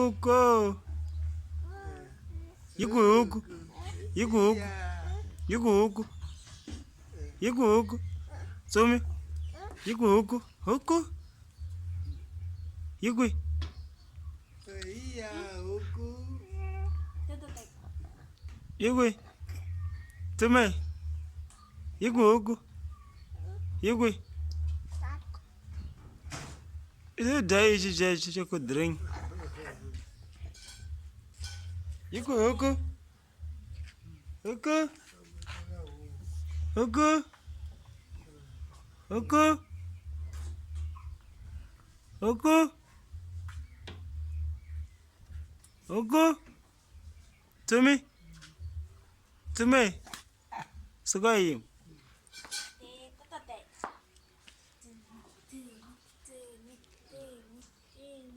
Huku. Yi ku huku. Yi ku huku. Yi ku huku. Yi ku huku. Tsumi. Yi ku huku. Huku. Yi kwi? Yi kwi? Tsumi. Yi ku huku. Yi kwi? I dya exi xexo xa ku drink. Yi ku huku. Huku. Huku. Huku. Huku. Huku. Tsumi. Tsumi. Suka yini?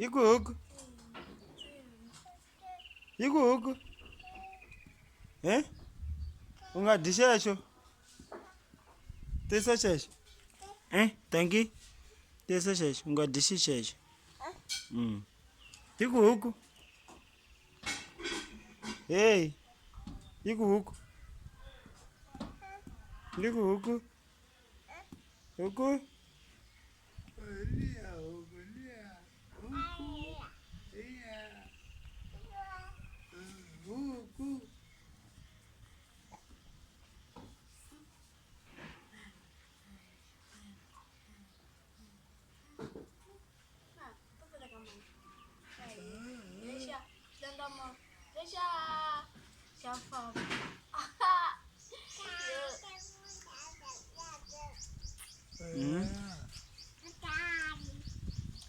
Yi ku huku. Yi ku huku. He? U nga dyi xexo. Tisa xexo. Eh, dankie. Tisa xexo, u nga dyi xi xexo. Yi ku huku. Hey. Yi ku huku. Yi ku huku. Huku.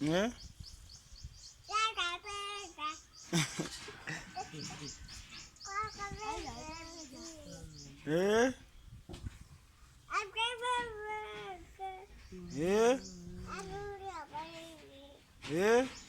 Eh? Eh? Eh? Eh?